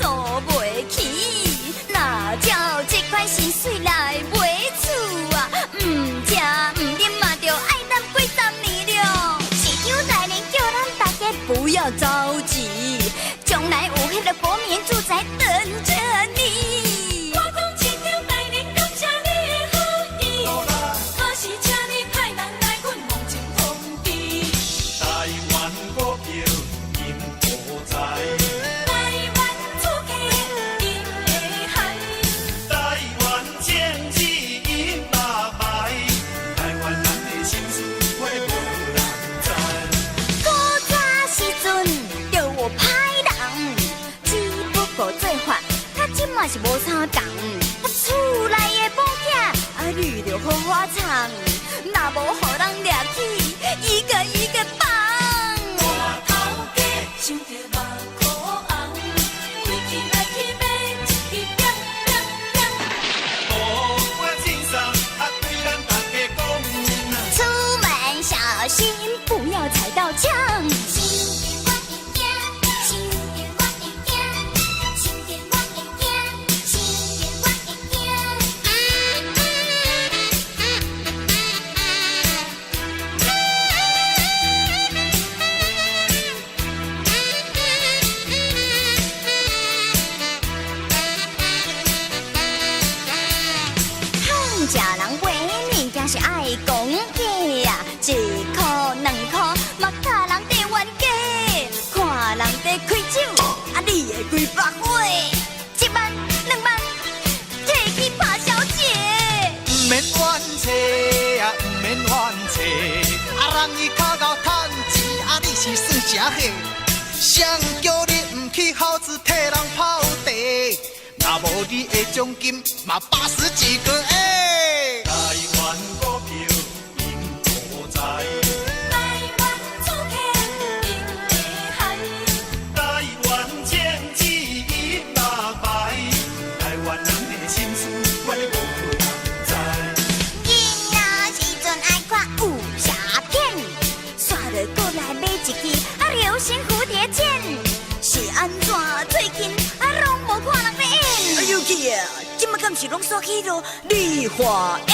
做袂起。若照這款薪水來買厝啊，毋食毋啉嘛，著愛等幾十年了。市長大人叫咱大家不要着急，將來有彼个國民住宅等著你。我講市長大人感謝你的好意，可是請你派人來阮望前通知。台灣股票銀無在，台灣主客銀會害，台灣政治銀目白，台灣人的心事我無人知。古早時陣就有歹人，只不過做法佮這馬是無相仝。厝內的某囝啊，你著好好藏，若無予人掠去，一個一個放。大頭家想著目箍紅，規氣來去買一支扁扁扁。哦，我真送啊，對咱大家講。出門小心，不要踩到槍。想著我會驚，想著我會驚，想著我會驚，想著我會驚。通食人買物件是愛講價啊，一箍兩箍嘛共人佇冤家，看人佇開酒，啊你會規百歲，一萬兩萬，提去拍小姐。毋免怨妻啊，毋免怨妻，啊人伊較𠢕趁錢，啊你是算啥貨？誰叫你毋去好子替人泡茶？若無你的獎金，嘛80幾個億。台灣股票銀無在，台灣主客銀會害，台灣政治銀目白，台灣人的心事我無人知。囡仔時陣愛看武俠片，煞著閣來買一支啊流星蝴蝶劍，是按怎最近啊攏無看人咧演？哎呦去啊！這馬敢是攏煞去囉理髮院？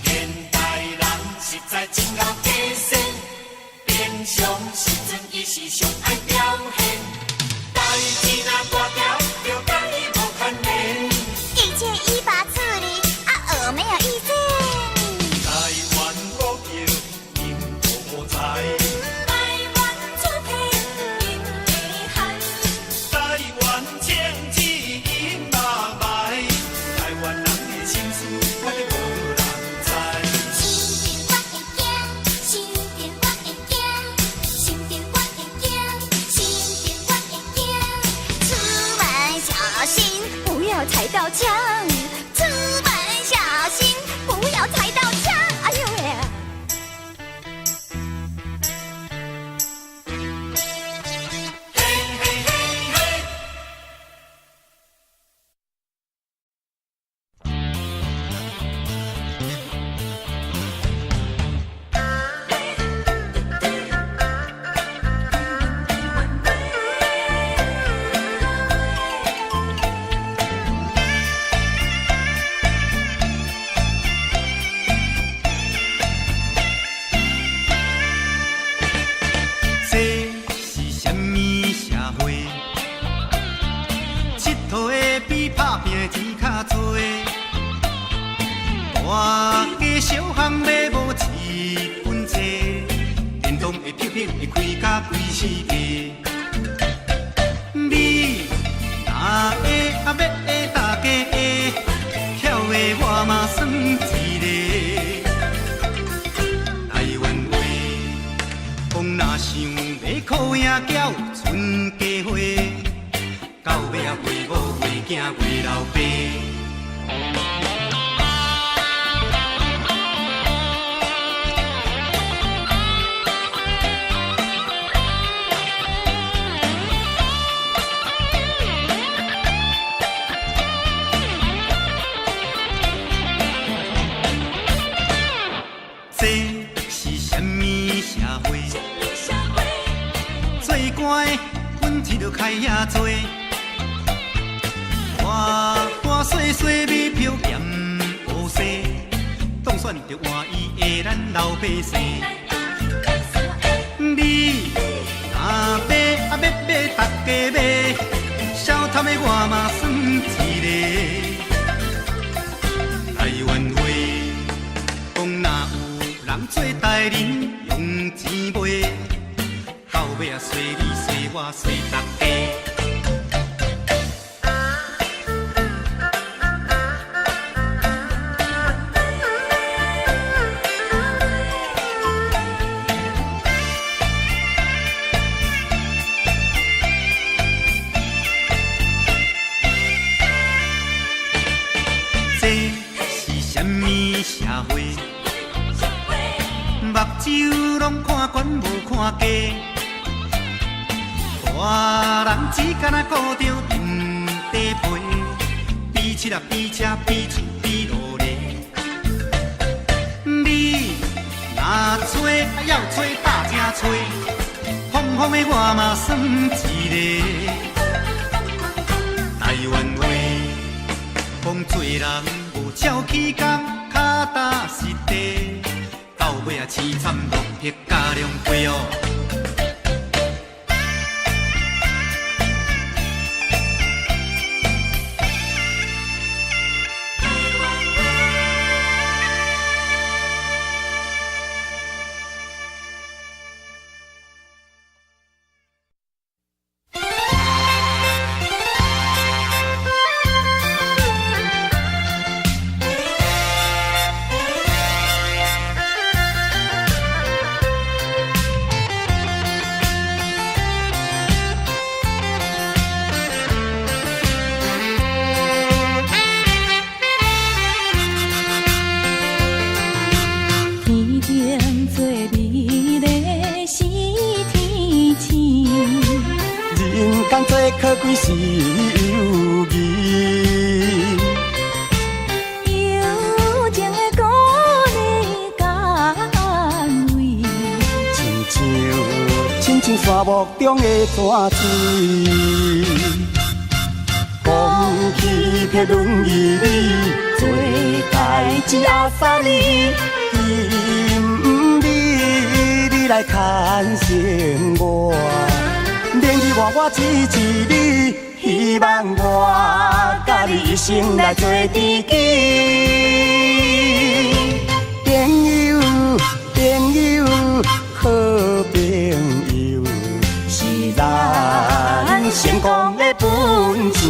現代人實在真𠢕假仙，平常時陣伊是上愛表現，代誌若大條，就佮伊無牽連。一切依法處理，啊，我沒有意見。台灣股票銀無在，台灣主客銀會害，台灣政治銀目白，台灣人的心事我無人知。想著我會驚，想著我會驚，想著我會驚，想著我會驚。出門小心，不要踩到槍。出門小心，不要踩到槍。哎呦喂！嘿嘿嘿嘿。這是啥物社會？𨑨迌的比拍拚的錢較濟，大街小巷買無一本冊，電動會拍拍會開甲規世界。你若會啊欲大家會，巧的我嘛算一个。台灣話，講若想欲苦也叫春家花，到尾啊袂某袂囝袂老爸。這是啥物社會？社會做官的本錢就開遐濟，大細細米票鹹烏西，當選著換伊的咱老百姓。你若買啊欲買，逐家買，小貪的我嘛算一个。台灣話講若有人做代人用錢買，到尾啊衰你衰我衰逐家。這是啥物社會？目睭攏看懸無看低，大人只干焦顧著面底皮，比車啊比車比厝比勞力。你若揣啊要揣大正揣，風風的我嘛算一个。台灣話講做人無超起工，跤踏實地，到尾啊凄慘落魄甲兩杯哦。天頂最美麗是天星，人間最可貴是友誼。友情的鼓勵佮安慰，親像沙漠中的泉水。講起彼論義理，做代誌阿薩利，今日你來牽成我，明日我我支持你，希望我佮你一生來做知己。朋友，朋友，好朋友，是咱成功的本錢。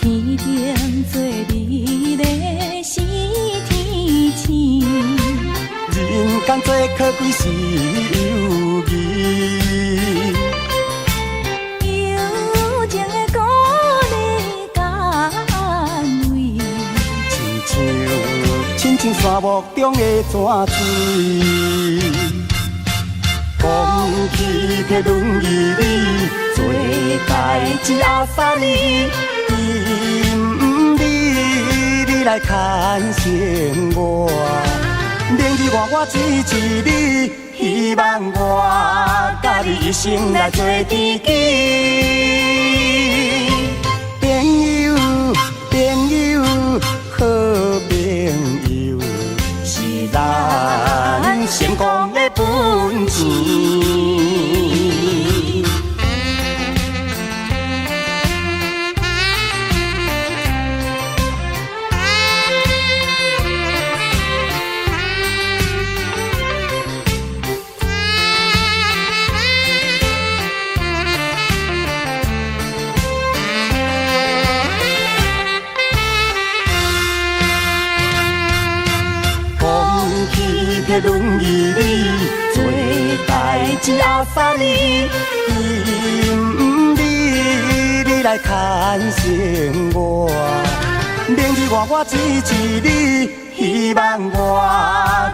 天頂最美麗是天星，人間最可貴是友誼。友情的鼓勵佮安慰，親像沙漠中的泉水。講起彼論義理，做代誌阿薩利，今日你來牽成我，明日我我支持你，希望我佮你一生來做知己。朋友，朋友，好朋友，是咱成功的本錢。講起彼論義理，做代誌阿薩利，今日你來牽成我，明日我我支持你，希望我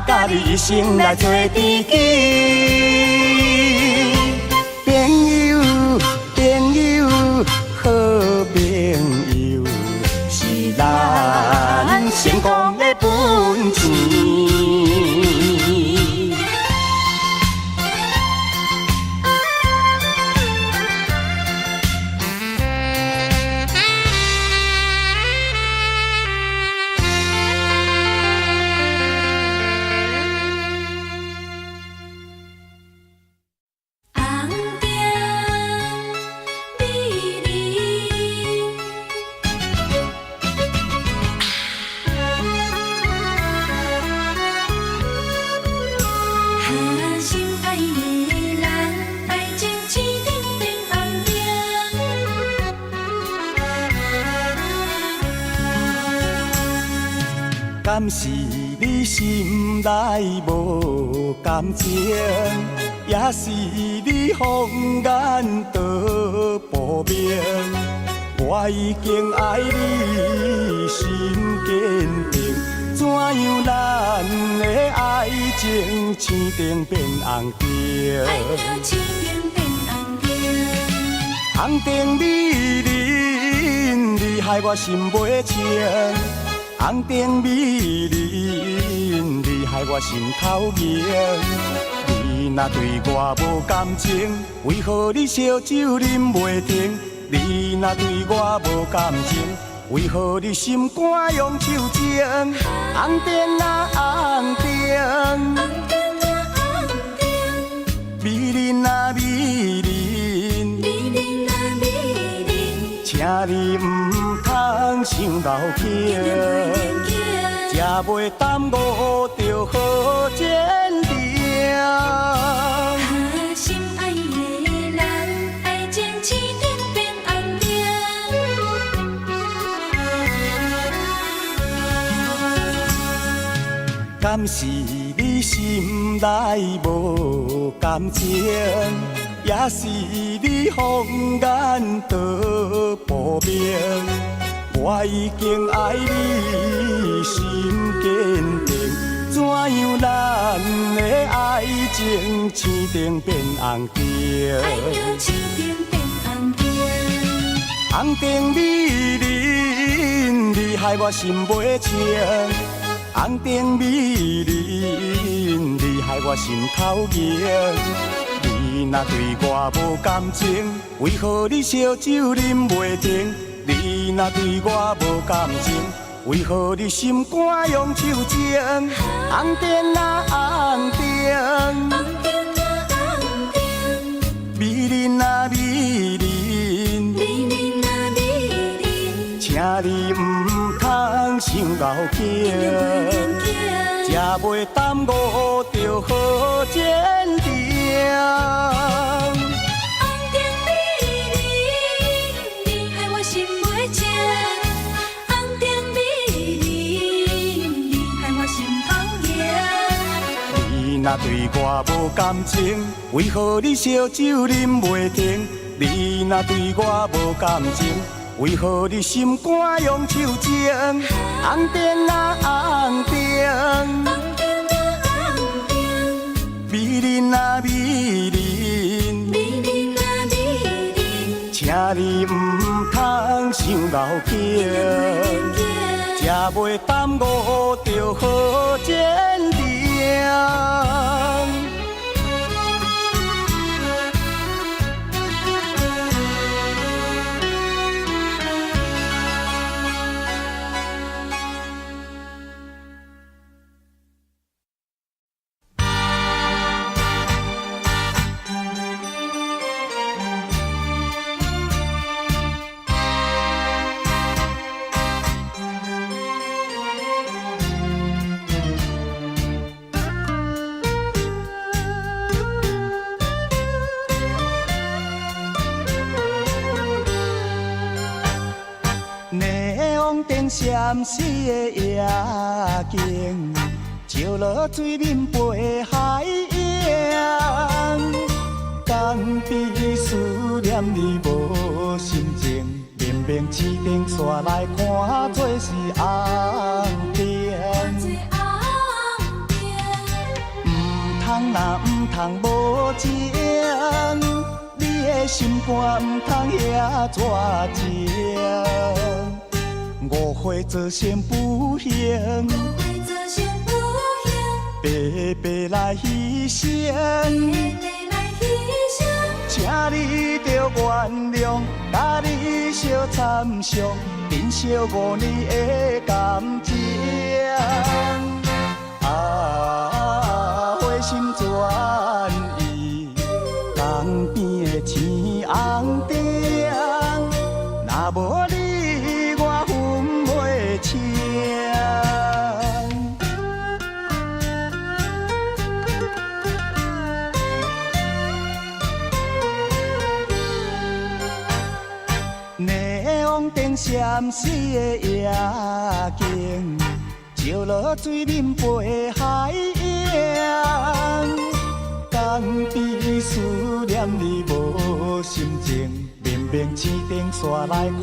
佮你一生來做知己。朋友，朋友，好朋友，是咱敢是你心內無感情，抑是你放眼都無明？我已經愛你心堅定，怎樣咱的愛情青燈變紅燈？愛情青燈變紅燈。紅燈美人，你害我心袂清。紅燈美人，你害我心頭煳。你若對我無感情，為何你燒酒啉袂停？你若對我無感情，為何你心肝用手情？紅燈啊紅燈，紅燈啊紅燈，美人啊美人，美人啊美人，請你毋通傷厚情，食袂耽誤著好前程。心愛的人，愛情青燈變紅燈。敢是你心內無感情，抑是你放眼都無明？我已經愛你心堅定，怎樣咱的愛情青燈變紅燈？愛情青燈變紅燈。紅燈美人，你害我心袂清。紅燈美人，你害我心頭煳。你若對我無感情，為何你燒酒啉袂停？你若對我無感情，為何你心肝用手情？紅燈啊紅燈，紅燈啊紅燈，美人啊美人，美人啊美人，請你毋通傷厚情，食袂耽誤著好前程。紅燈美人，你害我心袂清。紅燈美人，你害我心頭煳。你若對我無感情，為何你燒酒啉袂停？你若對我無感情，為何你心肝用手情？紅燈啊紅燈，紅燈啊紅燈，美人啊美人，美人啊美人，請你毋通傷厚情，食袂耽誤著好前程。閃烁的夜景，照落水面飞海影，敢比思念你無心情，明明市燈煞來看做是紅燈。毋通若毋通無情，你的心肝毋通遐绝情。誤會造成不幸，白白來犧牲。請你著原諒，佮你相參詳，珍惜5年的感情。啊，回心轉意，江邊的青紅燈，若無你，我分袂清。霓虹燈閃爍的夜景，照石落水面飞海洋。江边思念你无心情，明明青灯煞来看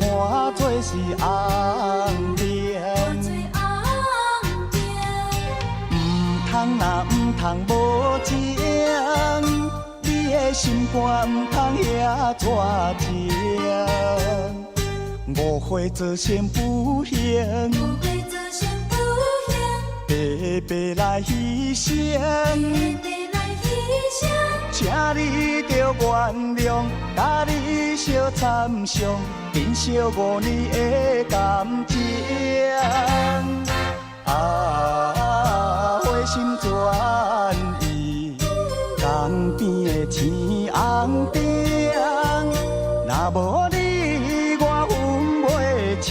做是红灯。毋通若毋通无情，你的心肝毋通遐绝情。误会造成不幸，白白来牺牲。请你著原諒，佮你相参详，珍惜5年的感情。啊，回心转意，江边的青红灯，若無你，我分袂清。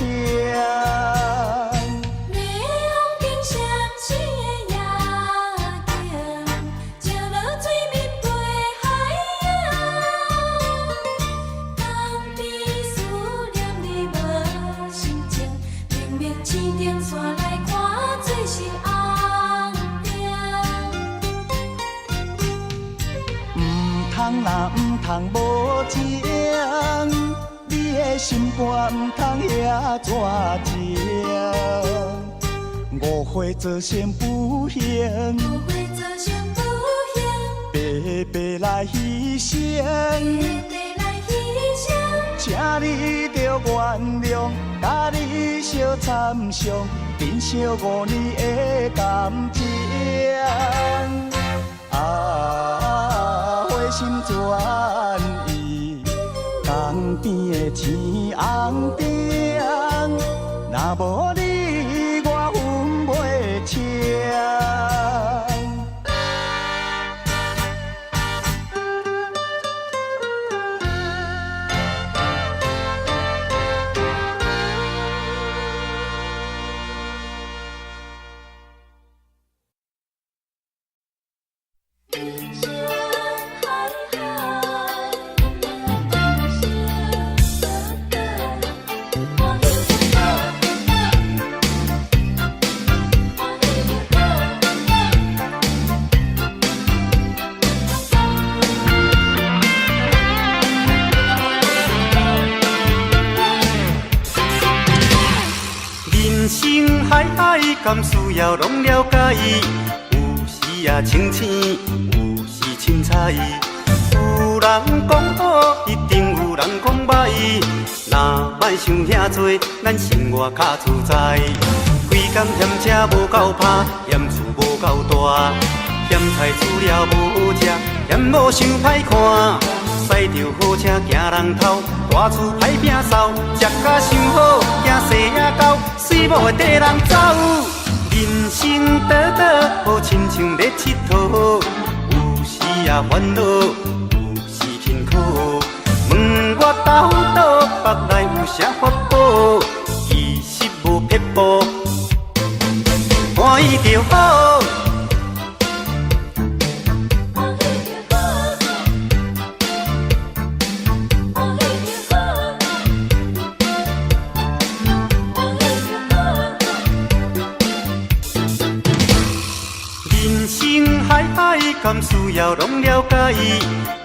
霓虹燈閃烁的夜景，石落水面飛海洋。江邊思念你無心情，明明青燈煞來看做是紅燈。毋通若毋通無情，你的心肝毋通遐絕情。誤會造成不幸，白白來犧牲。請你著原諒，佮你相參詳，珍惜5年的感情。啊，回心轉意，江邊的青紅燈，若無你，我分袂清。人生海海，人生短短，歡喜就好，歡喜就好。人生海海，甘需要攏了解？有時啊清醒，有時凊彩。有人講好，一定有人講歹。若莫想遐濟，咱生活較自在。規工嫌車無夠拍，嫌厝無夠大，嫌菜煮了無好食，嫌某傷歹看。駛著好車驚人偷，大厝歹摒掃，食甲傷好，驚生仔狗，媠某會綴人走。人生短短，好親像咧𨑨迌，有時也煩惱，有時勤苦。問我兜倒腹內有啥法寶？其實無撇步，歡喜就好。歡喜就好，歡喜就好，歡喜就好。人生海海，甘需要攏了解？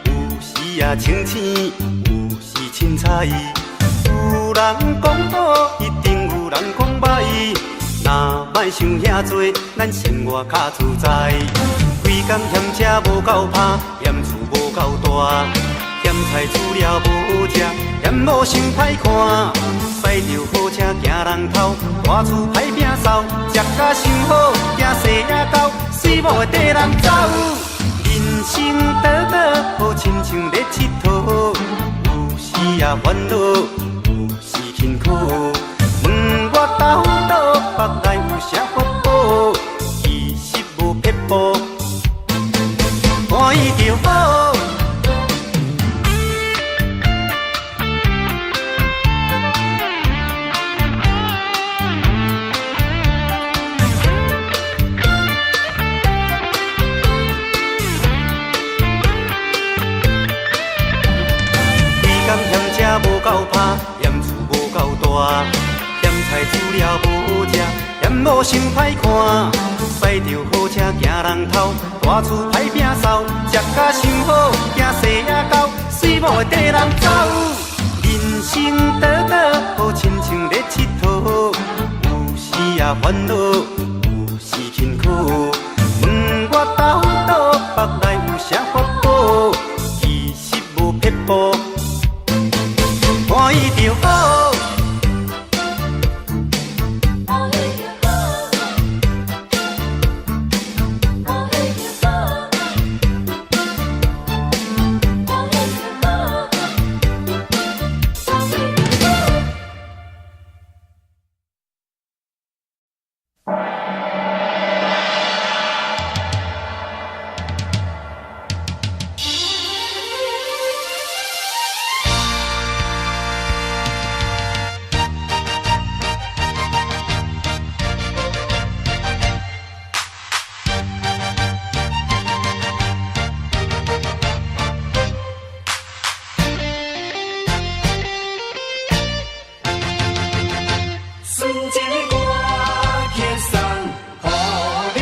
有時也清醒，有時凊彩。有人講好，一定有人講歹。若莫想遐濟，咱生活較自在。規工嫌車無夠拍，嫌厝無夠大，嫌菜煮了無好食，嫌某傷歹看。駛著好車驚人偷，大厝歹摒掃，食甲傷好，驚生仔狗，媠某會綴人走。人生短短，好親像咧𨑨迌，有時也煩惱，有時勤苦。問我兜倒腹內有啥法寶？其實無撇步，歡喜就好。規工嫌車無夠拍，嫌厝無夠大，嫌菜煮了無好食，嫌某伤歹看，驶著好车惊人偷，大厝歹摒扫，食甲伤好惊细仔狗，水某会缀人走。人生短短，好亲像咧𨑨迌，有时啊烦恼，有时勤苦。问我兜倒腹内有啥法宝？其实无撇步，欢喜就好。欢喜就好，欢喜就好，欢喜就好，欢喜就好。纯情的歌曲送予你。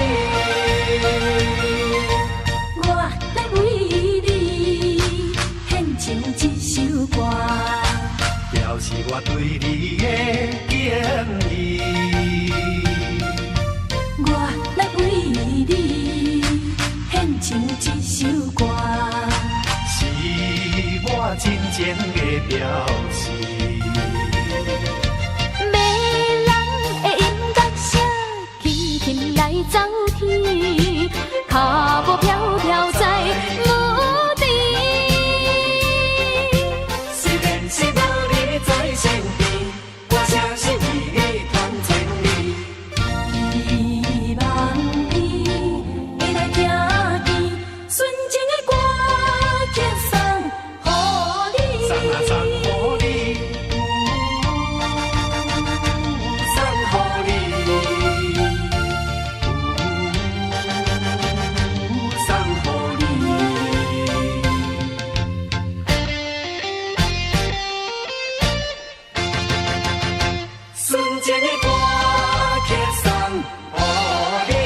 我来为你献唱这首歌，表示我对你的敬意。我来为你献唱这首歌，是我真情的表示。迷人的音乐声，轻轻来走去，脚步飘飘在无边。虽然是无你在身边，我声是为你传千里。希望你会来听见纯情的歌曲送予你。送啊送予你，送予你，送予你。纯情的歌曲送予你。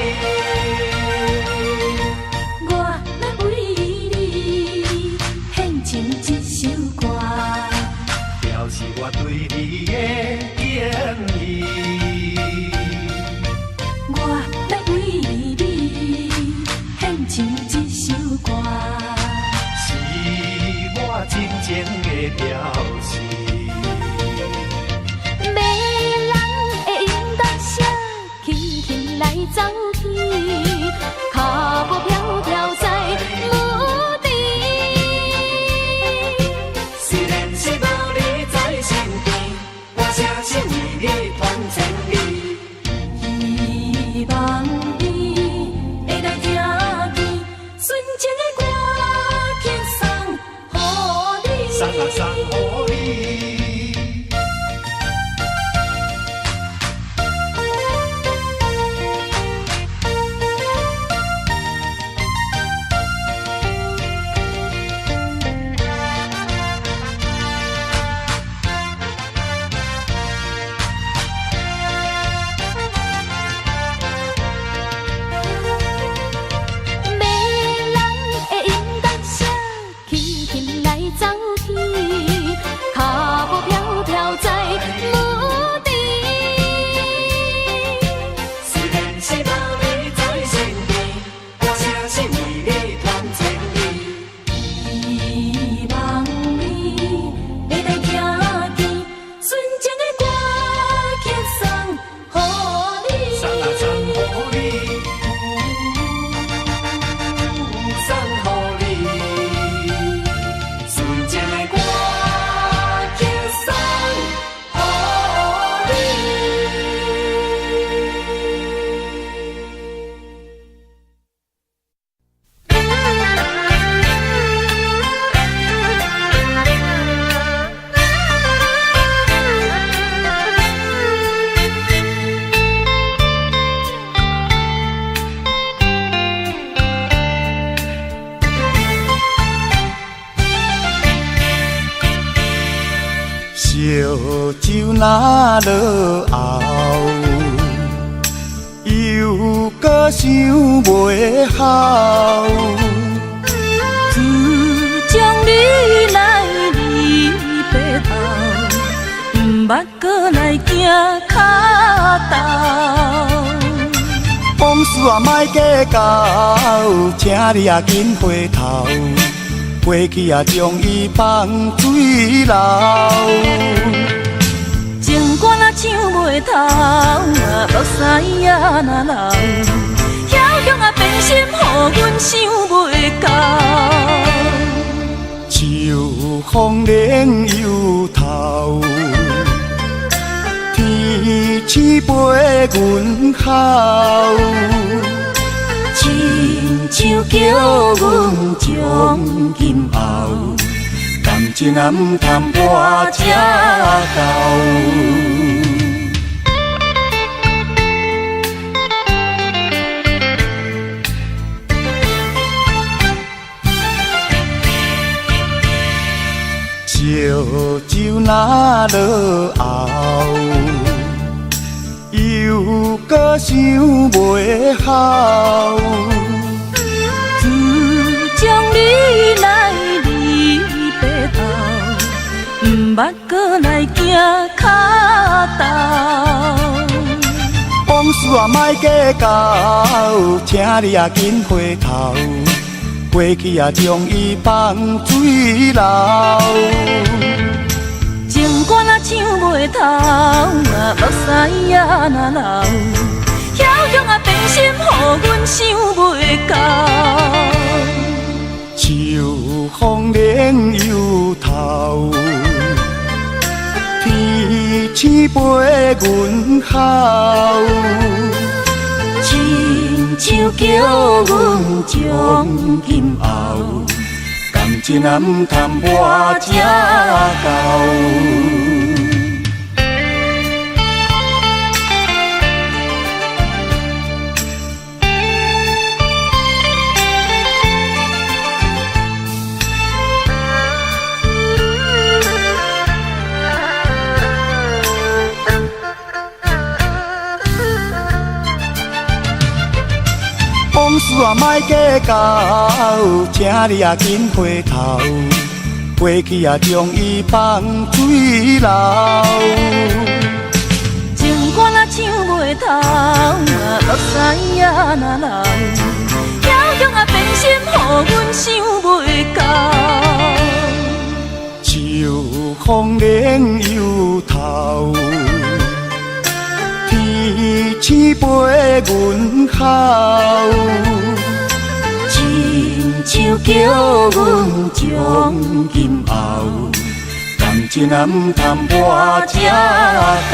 我来为你献唱这首歌，表示我对你的敬意。我来为你献唱这首歌，是我真情的表示。迷人的音乐声，轻轻来走去，脚步飘飘在无边。虽然是无你在身边，我声是为你传千里。希望你会来听见纯情的歌曲送予你。送啊送予你。迷人的音乐声，轻轻来走去，脚步飘飘在无边。虽然是无你在身边，我声是为你传千里。希望你会来听见纯情的歌曲送予你。送啊送予你，送予你，纯情的歌曲送予你。烧酒若落喉，又閣想袂好。自從你來離別後，毋捌閣來行跤頭。往事啊，莫計較，請你啊緊回頭，過去啊將伊放水流。情歌若唱袂透，目屎啊若流，梟雄啊變心，予阮想袂到。秋風冷又透，天星飞阮哭。親像叫阮從今後，感情啊，毋通活這厚。燒酒若落喉，又閣想袂好。自從你來離別後，毋捌閣來行跤頭。往事啊，莫計較，請你啊緊回頭，過去啊將伊放水流。情歌若唱袂透，目屎啊若流，梟雄啊變心，予阮想袂到。秋風冷又透，天星飞阮哭。親像叫阮從今後，感情啊，毋通活這厚。往事啊，莫計較，請你啊緊回頭，過去啊將伊放水流。情歌若唱袂透，目屎啊若流，梟雄啊變心，予阮想袂到。秋風冷又透，天星飞阮哭。親像叫阮從今後，感情啊，毋通活這厚。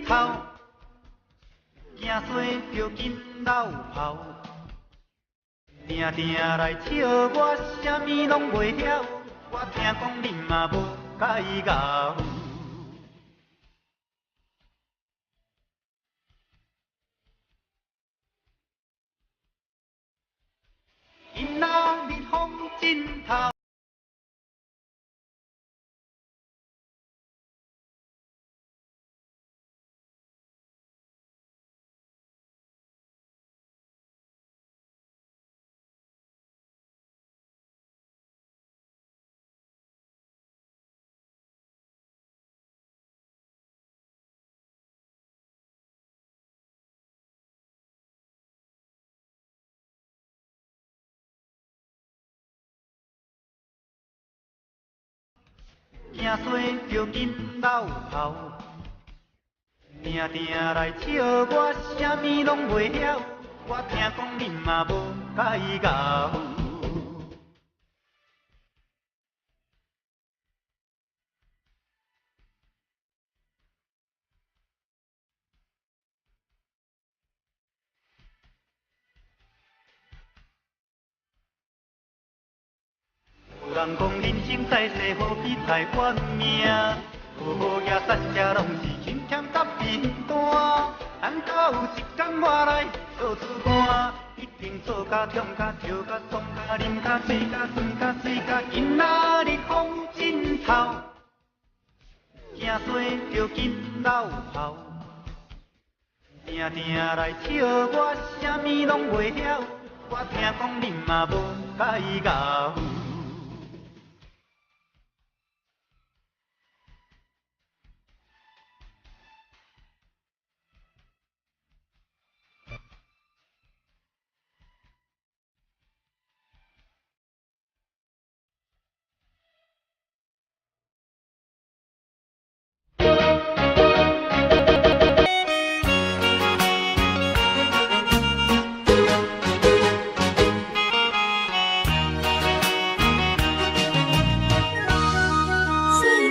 頭，驚衰著緊落跑，定定來笑我，啥物攏袂曉。我聽講恁嘛無介𠢕。今仔日風真透。惊衰著緊落跑，定定來笑我，啥物攏袂曉。我聽講你嘛無介𠢕。有人講人生在世好比台灣命，無野殺車攏是輕徛佮貧單。等到有一天我來做主官，一定做甲痛甲笑甲爽甲啉甲醉甲酸甲水甲今仔日風真透，驚衰著緊落跑，定定來笑我，啥物攏袂曉。我聽講你嘛無介𠢕。帥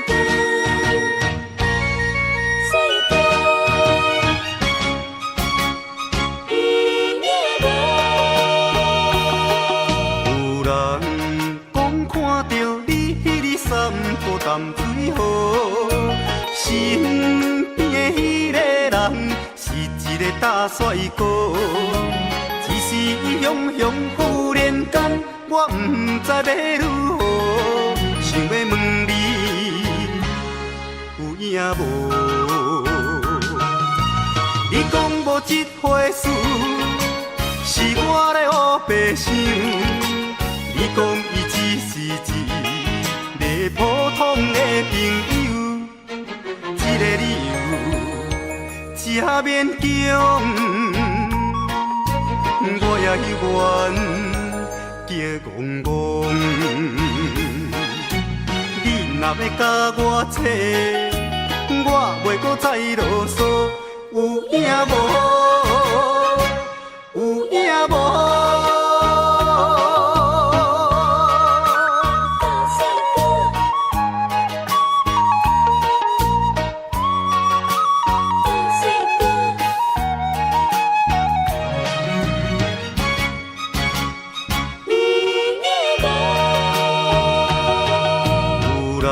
哥，帥哥，有影無？有人講看著你彼日散步淡水河，身邊的彼个人是一个大帥哥，只是伊雄雄忽然間，我毋知欲如何，想欲問你有影無？你講無這回事，是我咧烏白想。你講伊只是一个普通的朋友，這个理由這勉強，我也猶原激戇戇。你若欲共我找，我袂閣再囉嗦，有影無？有影無？大帥哥，大帥哥，有影無？有人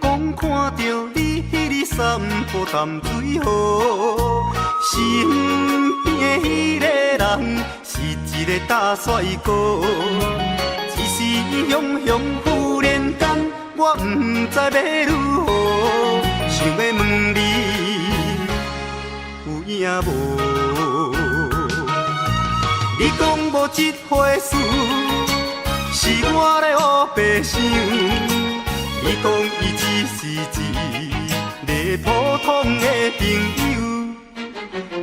講看著你彼日散步淡水河，身邊的彼个人是一個大帥哥，只是伊雄雄忽然間，我毋知欲如何，想欲問你有影無？你講無這回事，是我咧烏白想。你講伊只是一個普通的朋友，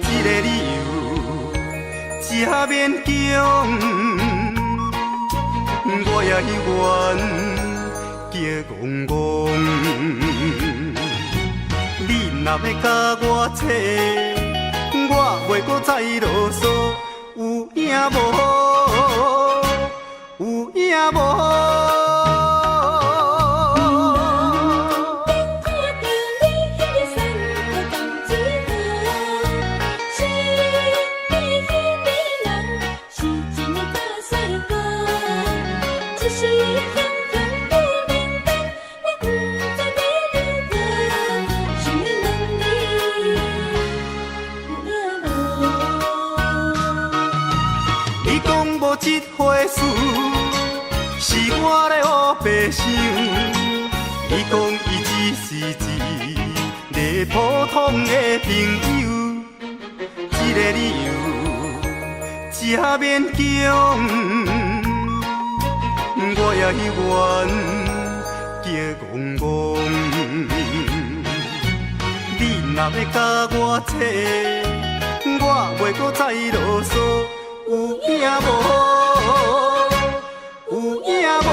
這個理由這勉強，我也猶原激戇戇。你若欲共我找，我袂閣再囉嗦，有影無？有影無？看著你彼日散步淡水河，身邊彼个人是一个大帥哥，只是雄雄忽然間，我毋知欲如何，想欲問你有影無？你講無這回事，是我咧烏白想。你講伊只是一個普通的朋友，這個理由這勉強，我也猶原激戇戇。你若欲共我找，我袂閣再囉嗦，有影無？有影無？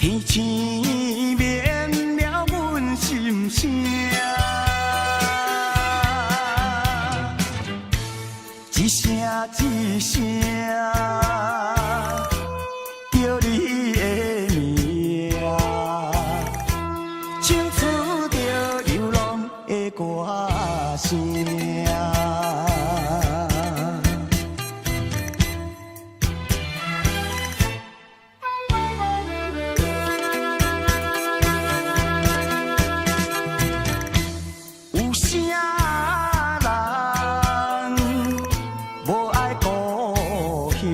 天星免了阮心聲，一聲一聲叫你的名，唱出著流浪的歌聲。有啥人無愛故鄉？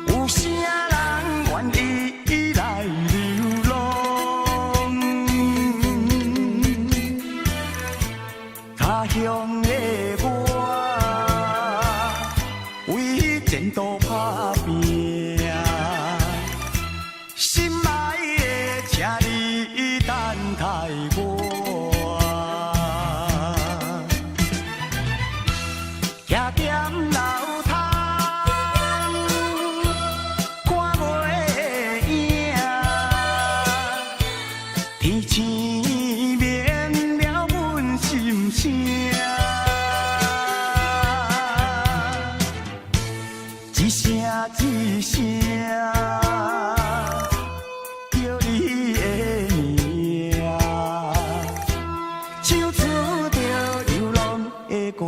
有啥人願意來流浪？他鄉的我，為前途打拼。心愛的，請你等待我。徛踮樓窗，看袂影，天星免了阮心聲，一聲一聲叫你的名，唱出著流浪的歌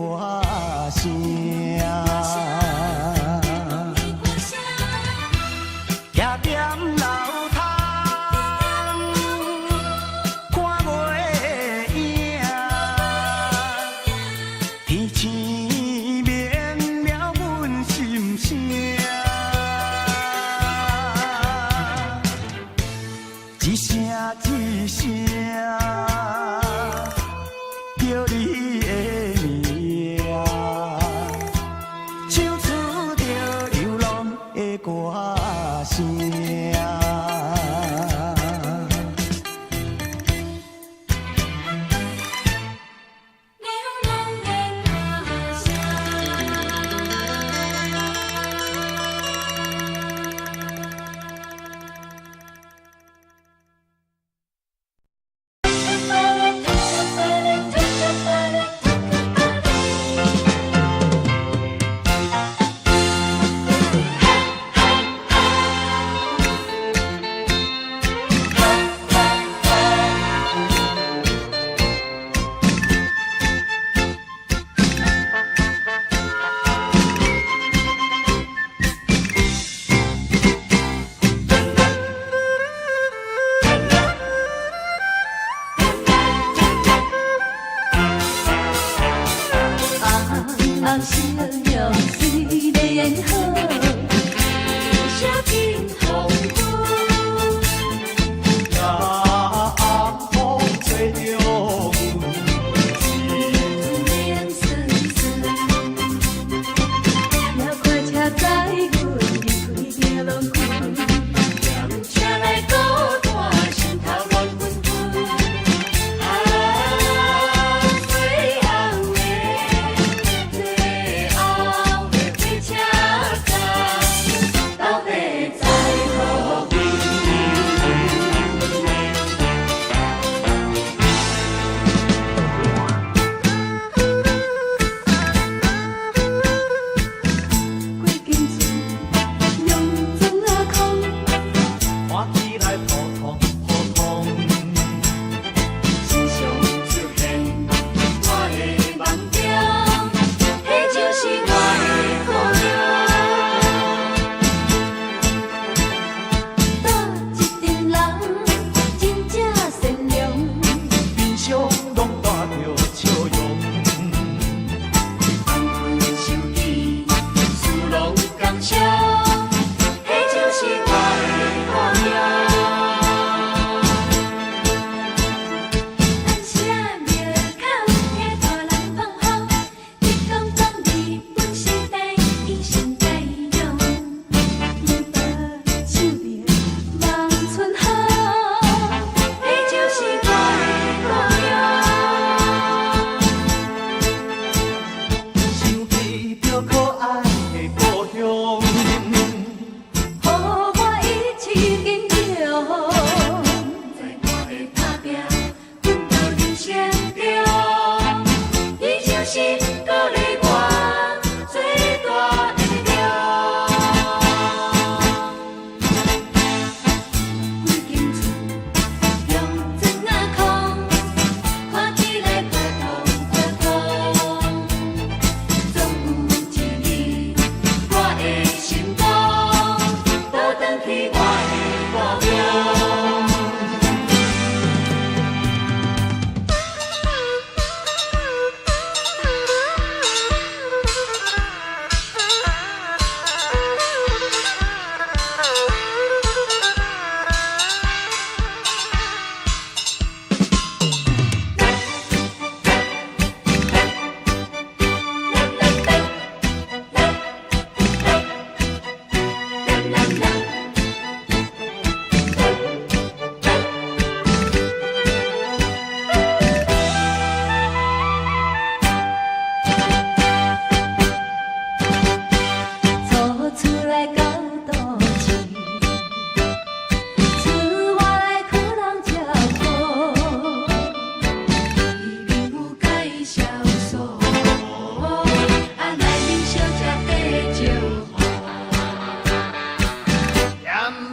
聲。徛踮樓窗，看袂影，天星免了阮心聲，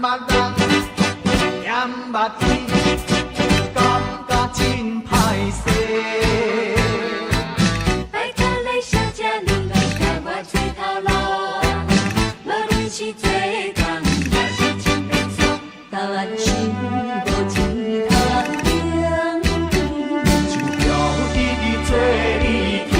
捌人，嫌捌伊，感覺真歹勢。拜託雷小姐，你來共我揣頭路。無論是做工，抑是穿便裝，答案是無錢通頂。就叫伊做你去。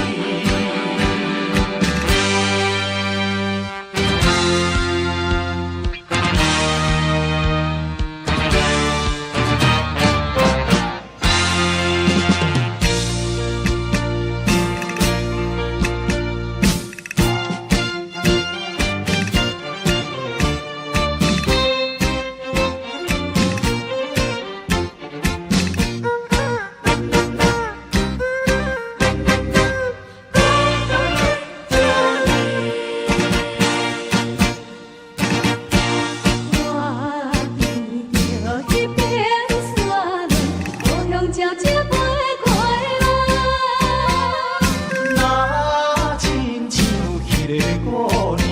我见著彼片山巒，故鄉悄悄飛過來。若親像彼个姑娘，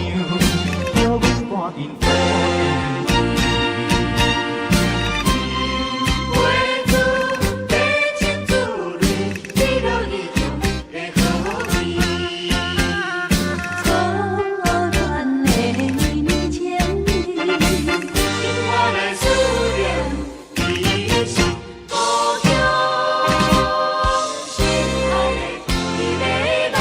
叫阮趕緊倒轉去。花烛爬進珠淚，滴落異鄉的河邊。初戀的綿綿情意，令我來思念，你是故鄉心愛的彼个人。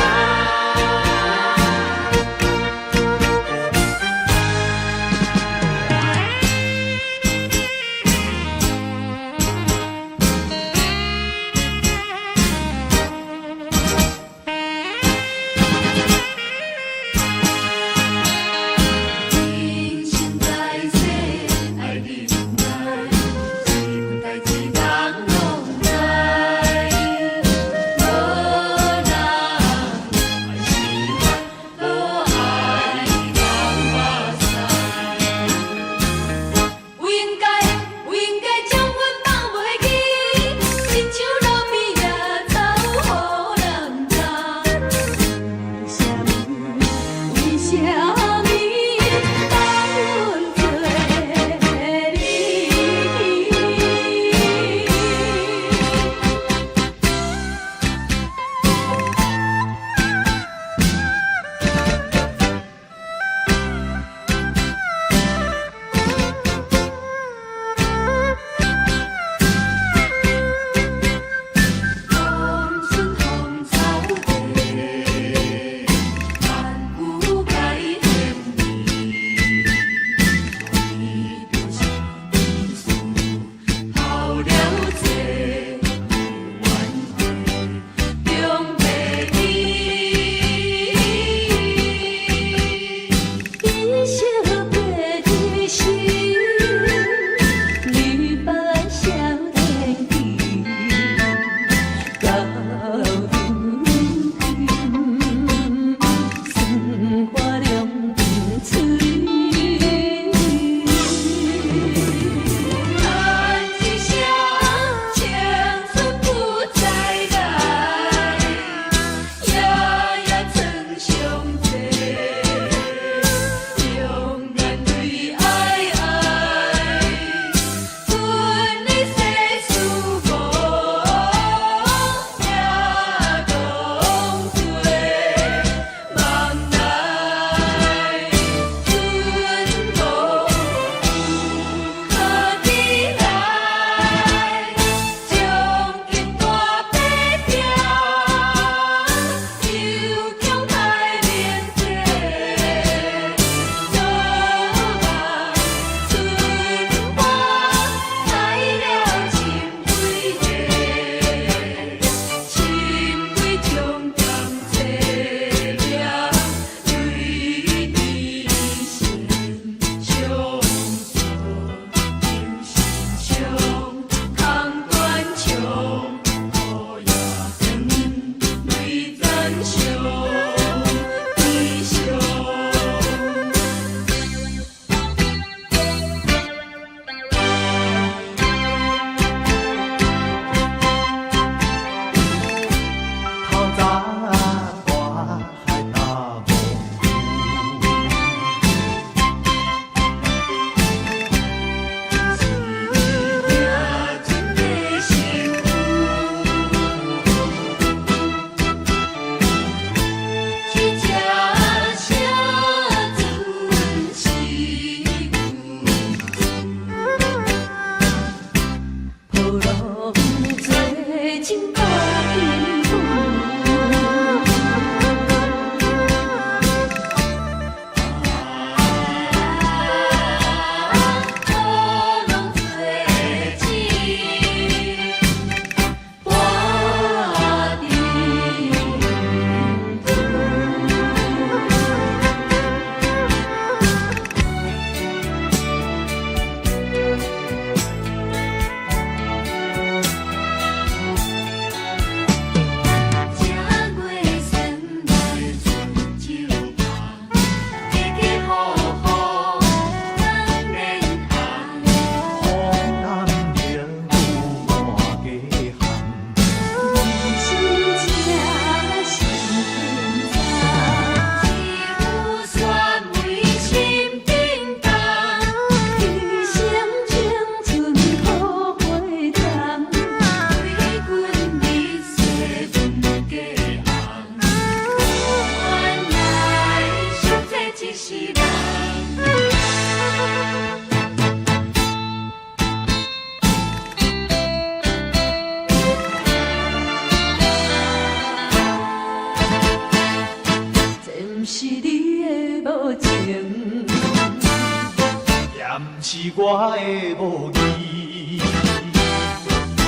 是我的無義，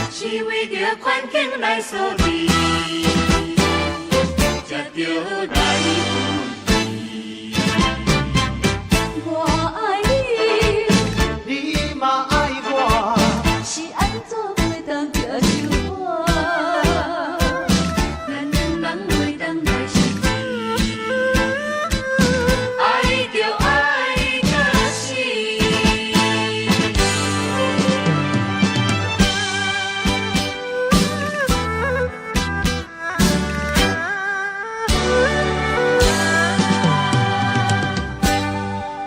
是為著環境來鎖定，才著來分離。我愛你，你嘛愛我，是按怎袂當接受我？咱兩人袂當來失去，愛就愛到死。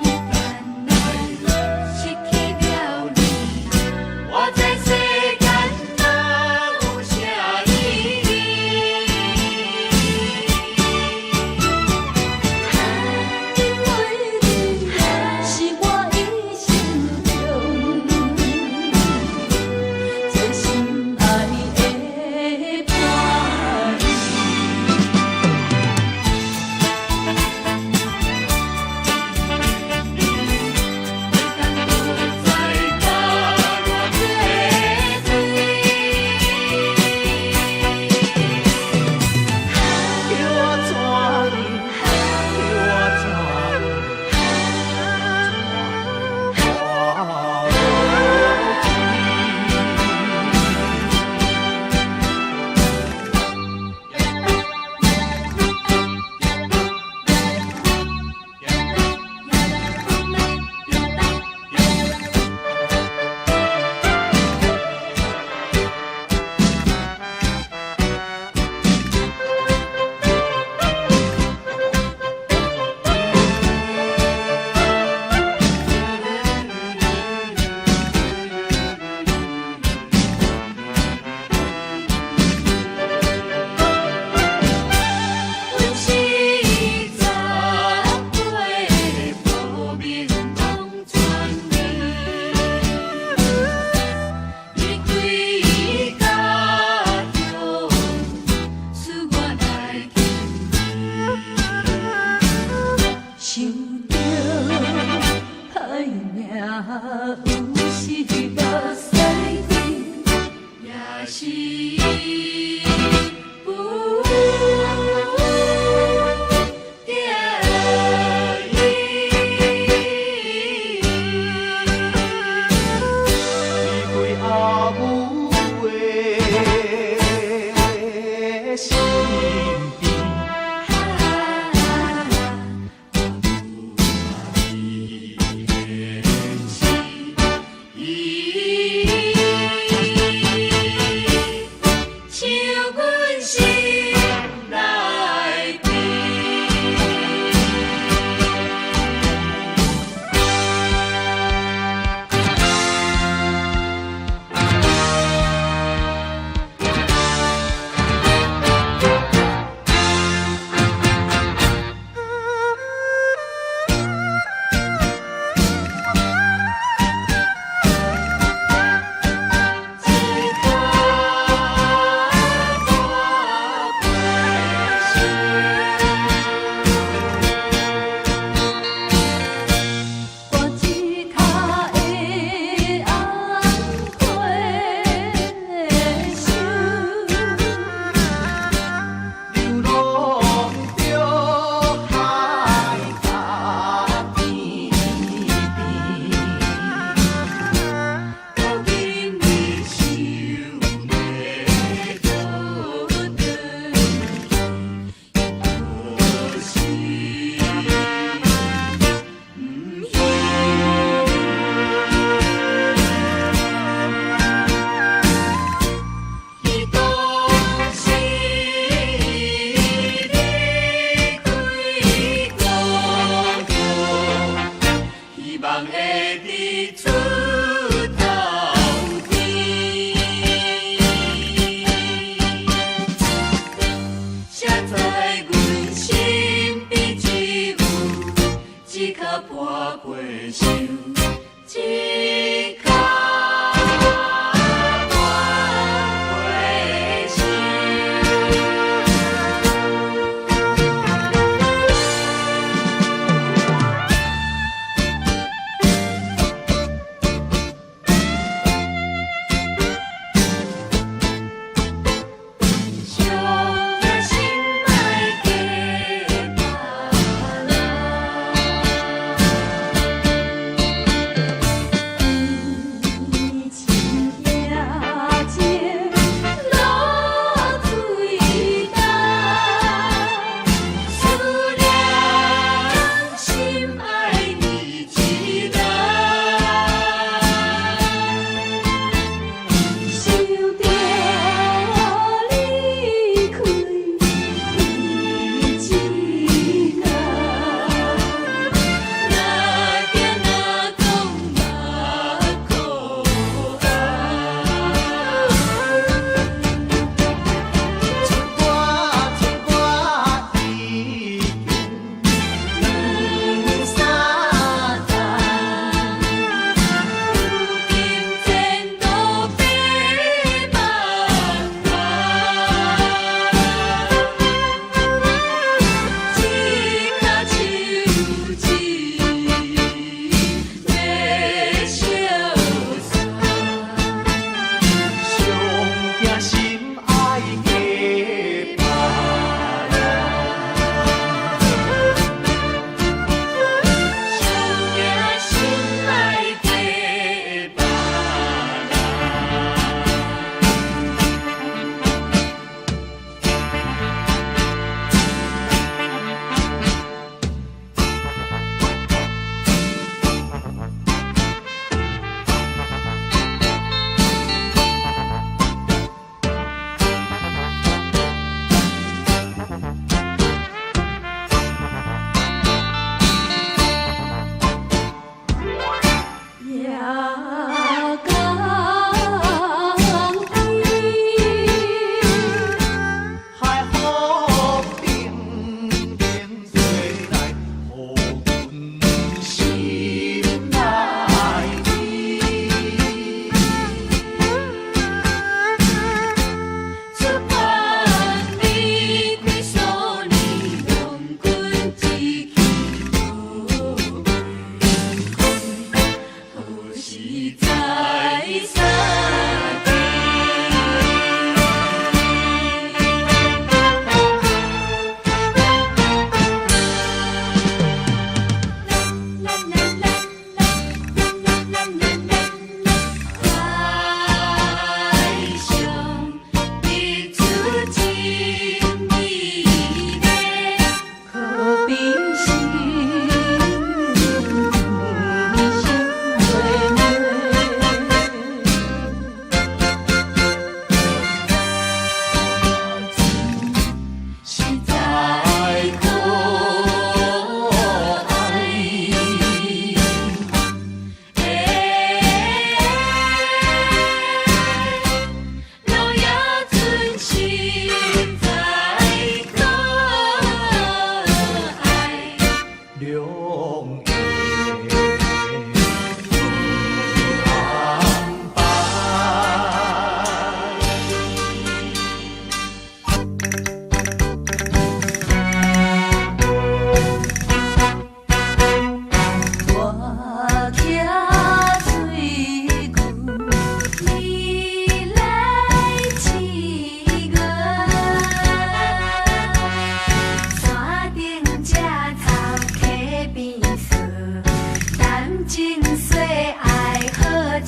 一旦失去了你，我在世間哪有啥意義？因為你是我一生中最心愛的伴侶。袂當閣再共我做伙。叫我怎樣？叫我怎樣？活落去？阮是18個無眠攏全眠，離開家鄉，使我來沉迷。想著歹命有時目屎甜，也是不得已。離開阿母的身邊。像阮心內邊。一跤破皮我一跤的红花想。流浪著海角邊邊。到今日想欲倒轉，可惜毋彼。彼當時離開故鄉，希望會佇出頭天。誰在阮身邊只有一跤破皮箱，一跤破皮箱。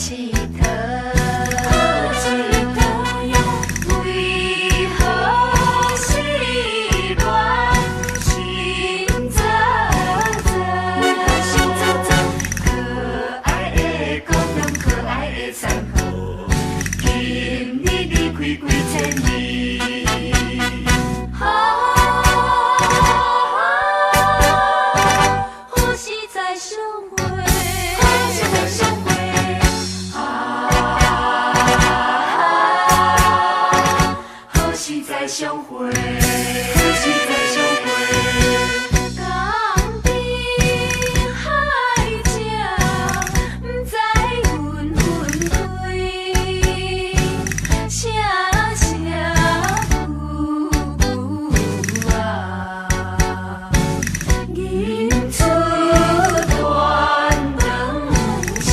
𨑨迌，好𨑨迌呀，為何失戀心惆惆？心惆惆，可愛的姑娘，可愛的山河，今年離開幾千里。啊，何時再相會？何時再相會？啊，何時再相會？何時再相會？江邊海角，不知阮分開，聲聲句句啊，吟出斷腸詩。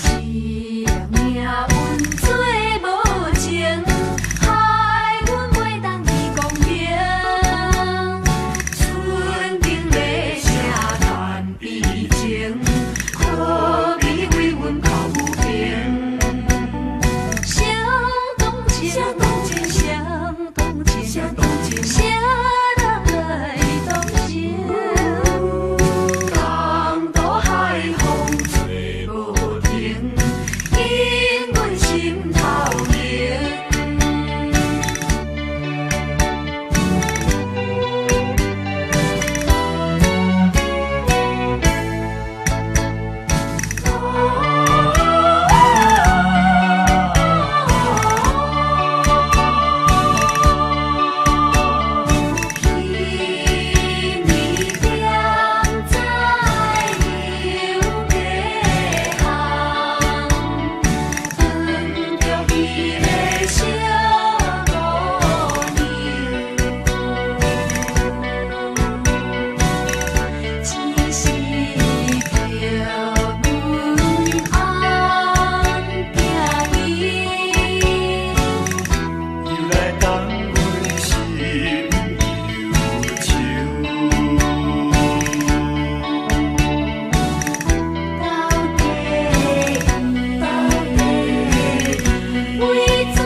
是命運做無情，害阮袂當去光明。船頂的聲嘆悲情，可悲為阮抱不平。誰動情？誰動情？誰動情？誰人來動情？江渡海風吹無停，引阮心頭冷。彼暝踮在油家巷，遇著彼个小姑娘，只是叫阮翁行伊。又來動阮心憂愁。到底到底為怎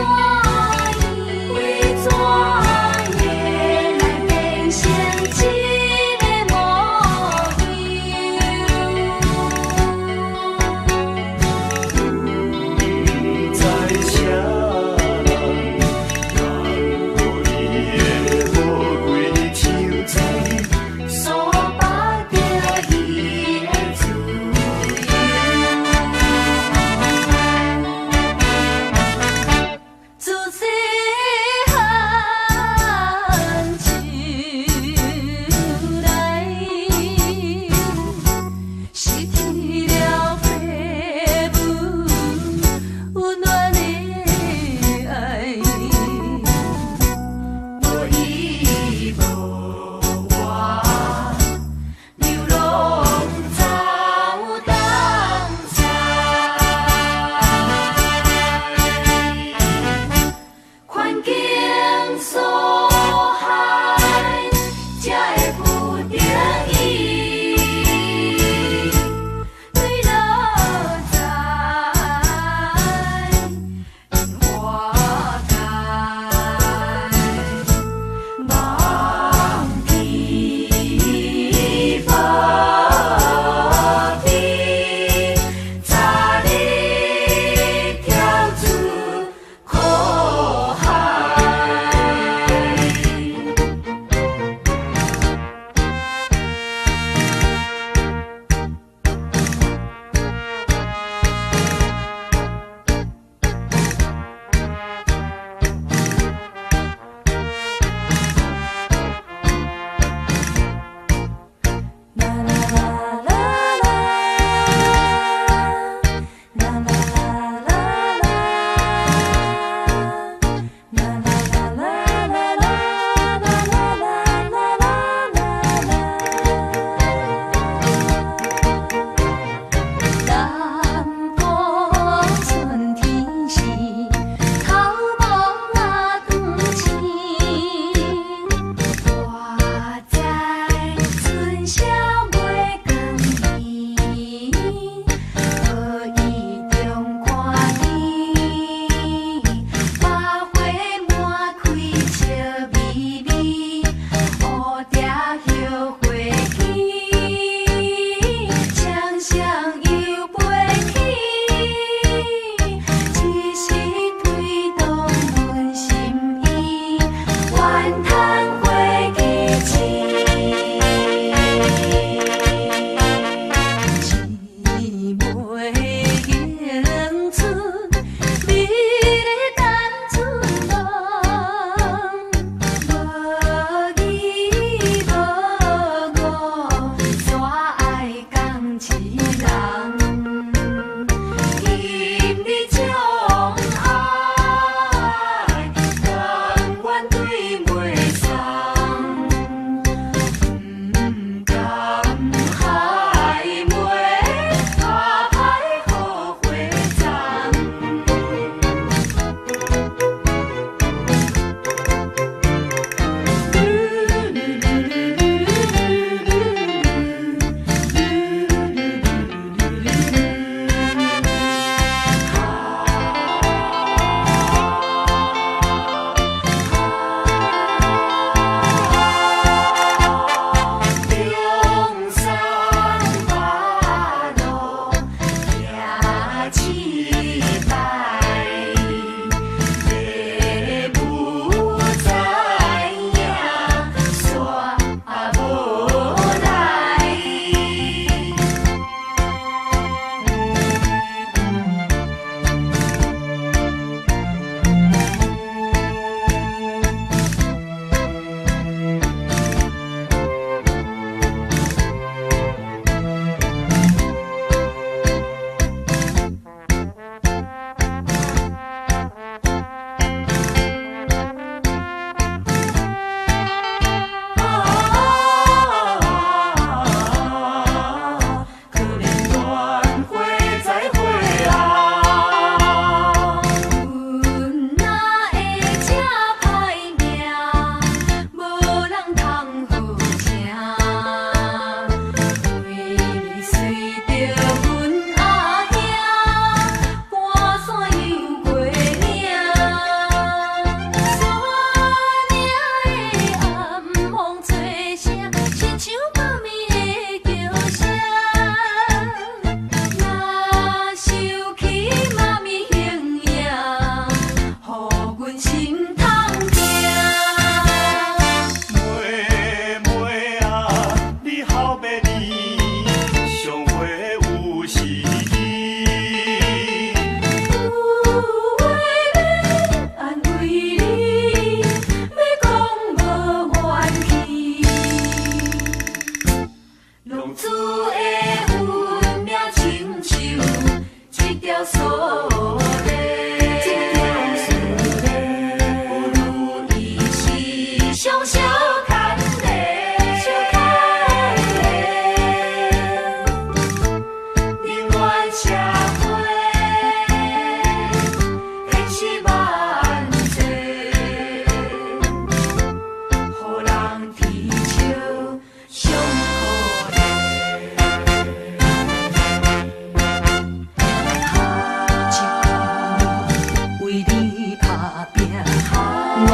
我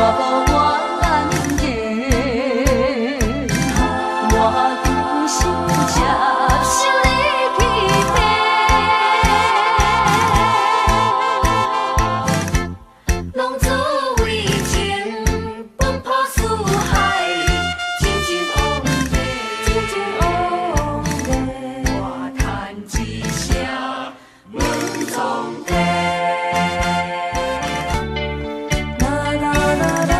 無怨言，我甘心接受你欺騙。浪子為情，奔波四海，真情往來，真情往來，我嘆一聲阮創地。啦啦啦啦啦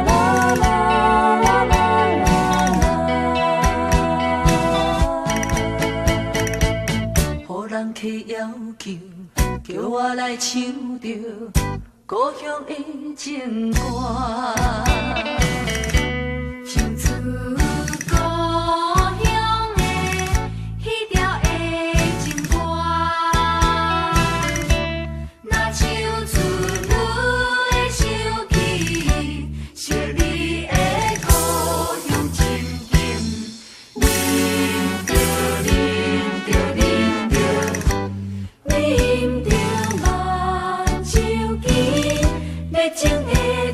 啦啦啦啦。予人客要求，叫我來唱著故鄉的情歌。唱出故鄉的彼條的情歌，若唱出阮的想起，昔日的故鄉情景，啉著啉著啉著，啉著目睭墘熱情的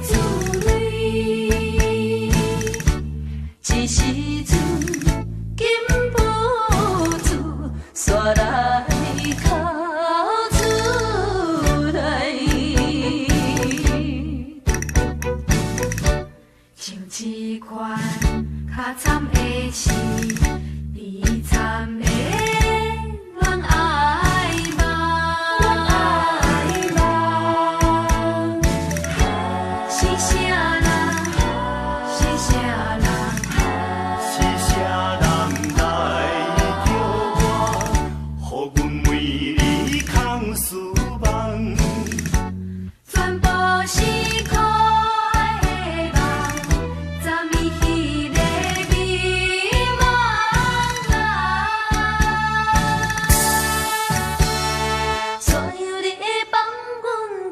珠淚。這時陣禁不住，煞來哭出來。像這款較慘的是悲慘的戀愛夢。戀愛夢，是啥人？是啥人？是啥人來叫我，予阮為你空思夢？全部是可愛的夢，昨暝彼个美夢啊！怎樣你會放阮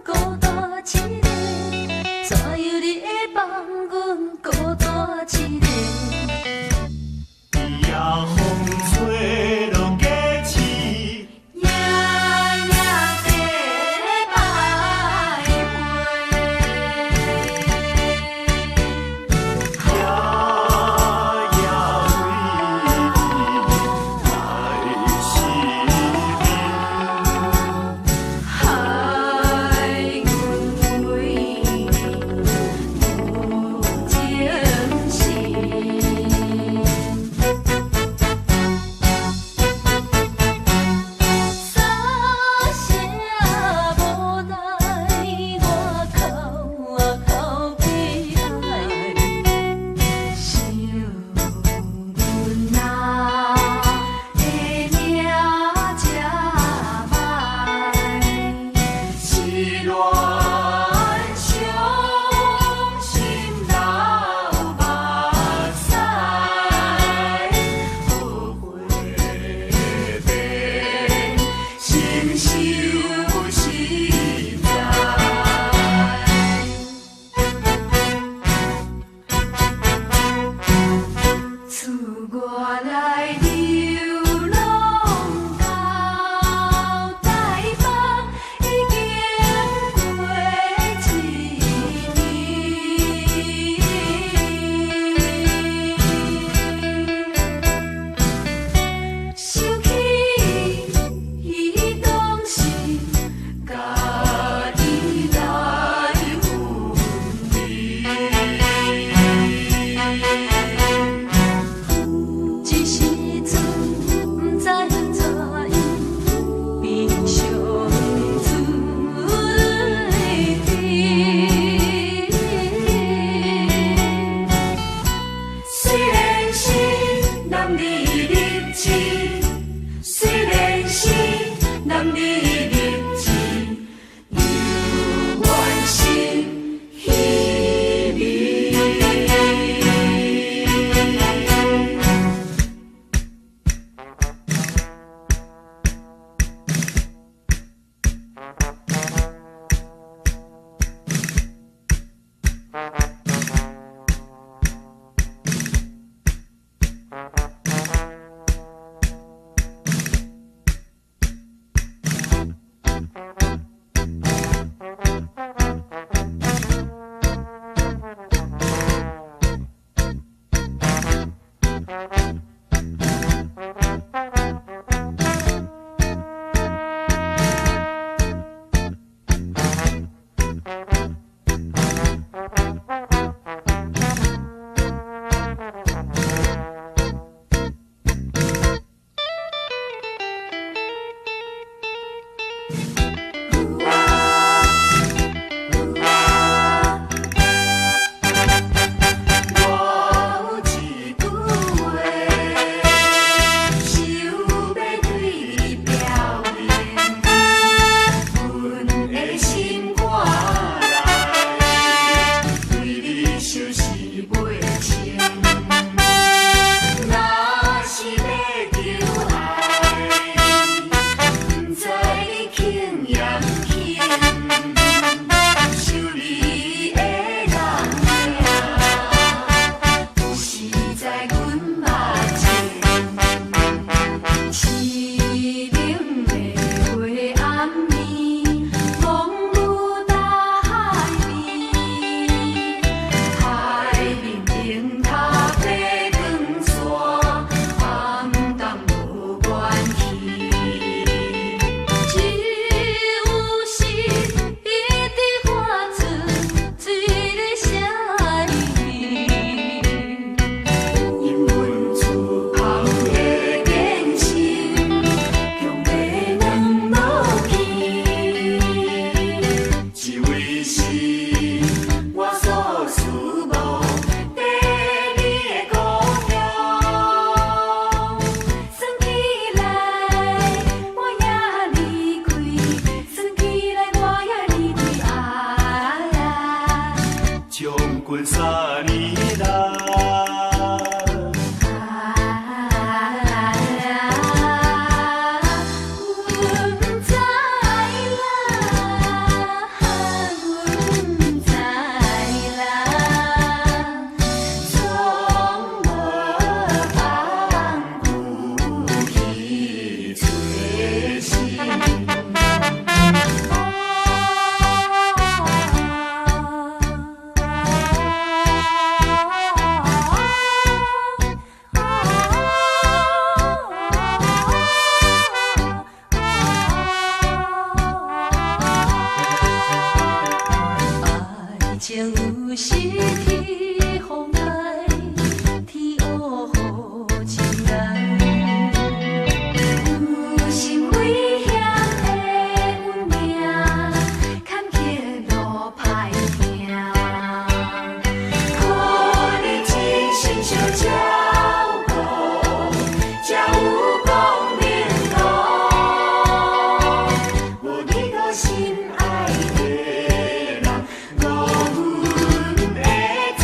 孤單一个？怎樣你會放阮孤單一個？夜風吹落雞翅，夜夜地徘徊。阮三年啦。阮知啦，阮知啦，總無放久去找尋。愛情有時天風來，天烏雨情來。有時危險的運命，坎坷路歹行。靠你一生相照顧，才有光明路。無你我心愛的人，我阮會怎？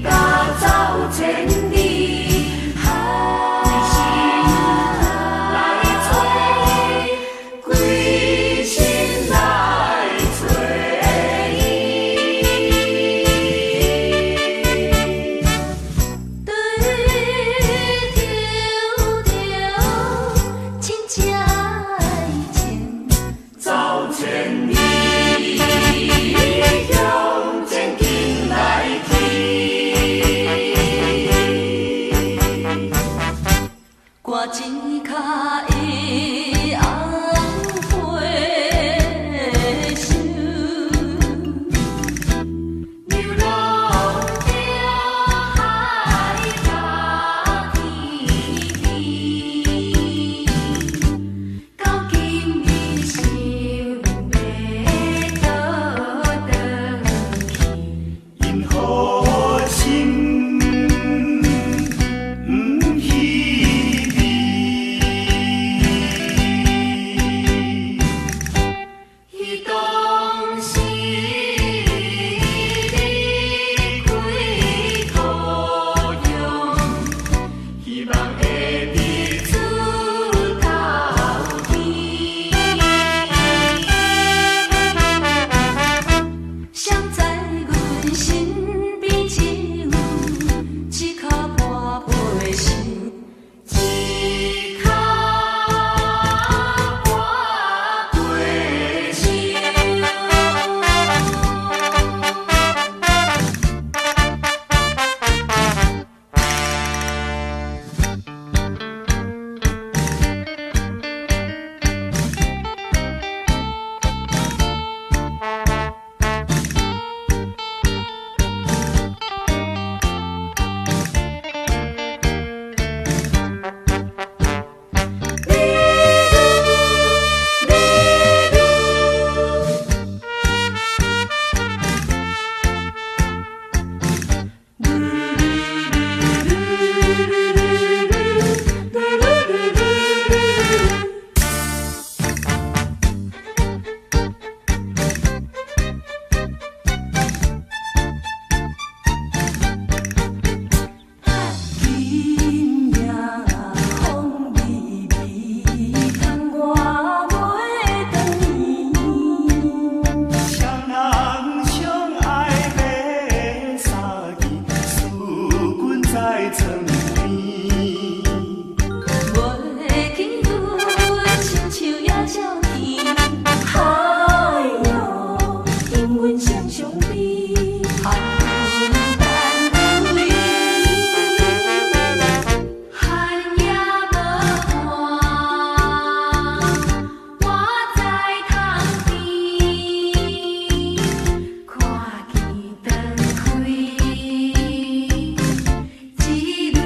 甲走千里，规身來揣，規身來揣伊。對著著真正愛情。走千里，向前進來去。掛一跤的紅花泅，流浪著海角天邊，到今日想欲倒轉去。因何心毋稀微？彼當時離開故鄉，希望會佇出頭天。誰知阮身邊只有一跤破皮箱，一跤破皮箱。今夜風微微，窗外袂轉誰人相愛欲相見，思君在床邊。袂記阮親像野鳥天，哎喲，因阮心傷悲。寒等位，寒夜無伴，我在窗邊，看見斷開，一蕊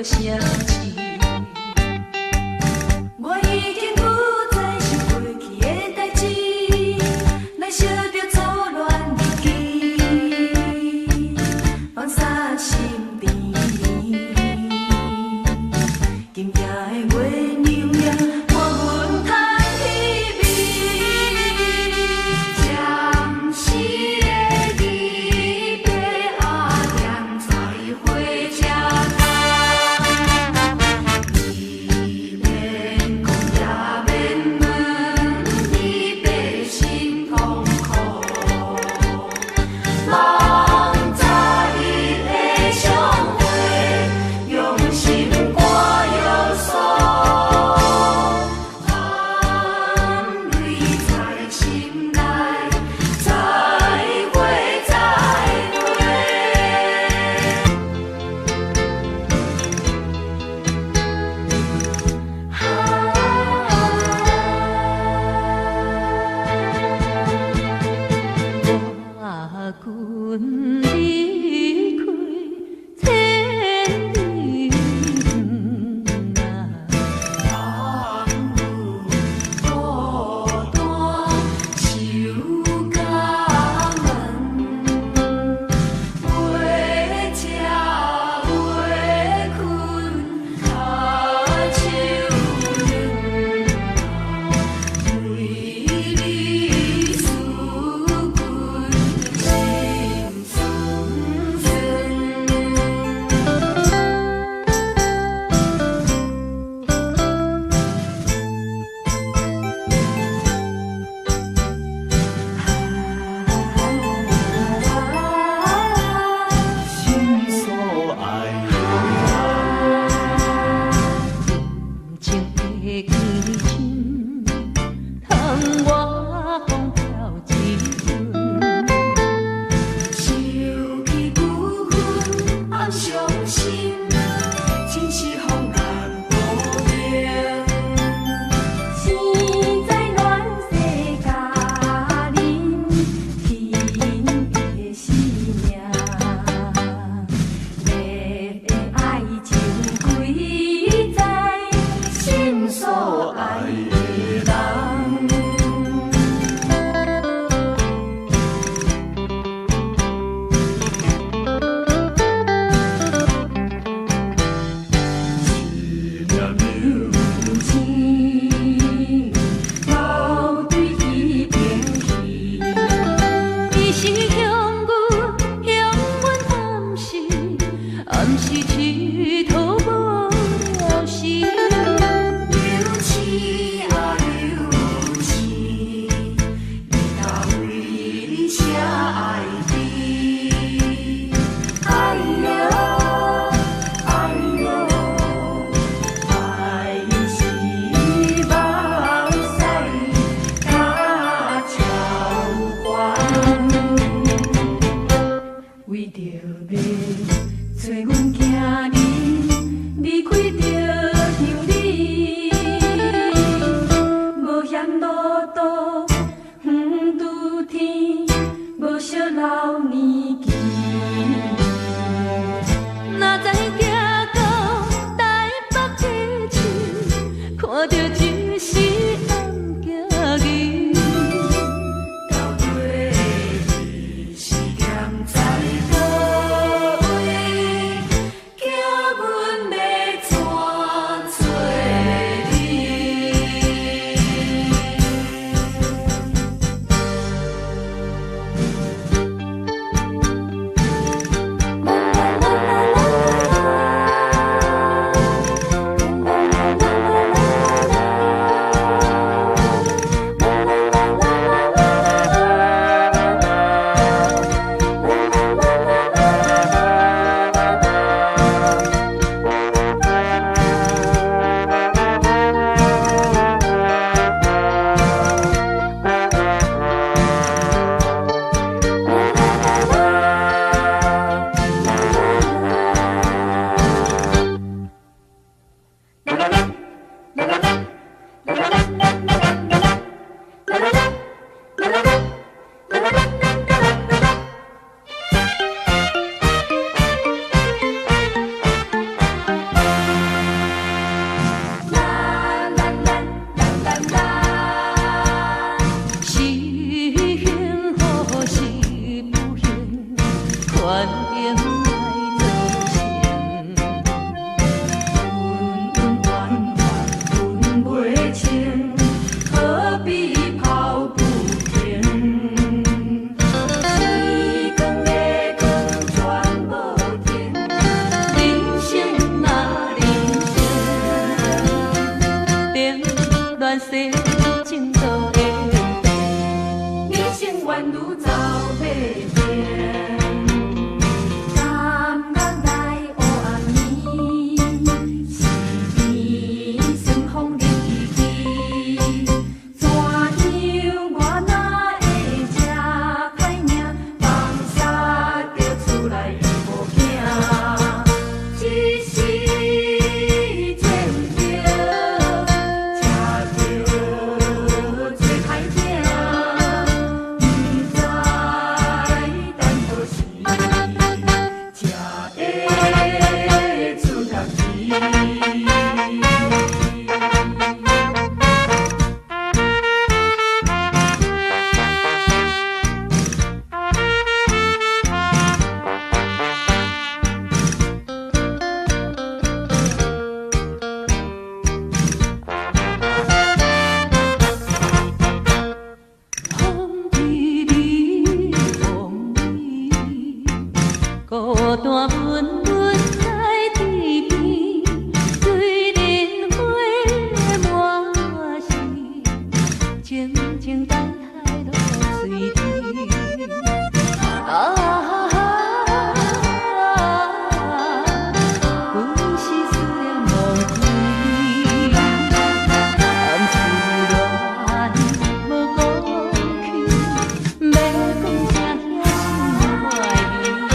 城市。我已經不再是過去的代誌，來相著錯亂日記，放捒心甜甜。今夜的月娘也伴阮談彼暝，暫時的離別啊，踮在火車頭。你免講也免問，離別心痛苦。茫早日的相會，用心肝藥鎖，含淚在心內，再會再會。我君離開千里遠啊，孤單守家門，袂食袂睏，跤手軟。為你思君心酸酸。心所愛的人。情的堅深，通我風飄一陣。想起舊恨暗傷心，真是予人無明。生在亂世佳人，天的生命，熱的愛情歸在心所愛的人。一粒星流對彼邊去，伊是向阮向阮暗示，暗示佚佗無了時。流星啊流星，你到位寫愛字？哎喲，哎喲。愛是目屎甲超環，為著欲找阮囝兒，世情路演變，人生宛如走馬燈，感覺來黑暗暝，是甜酸風日記。怎樣我哪會這歹命？放殺著厝內伊無囝，只是做毋著，才叫做歹囝。毋知等何時，才會出力氣。風微微，風微，孤單悶悶在天邊，水蓮花滿是，靜靜等待露水滴。啊，阮是思念無歸，思戀無講起，欲講啥遐心愛你。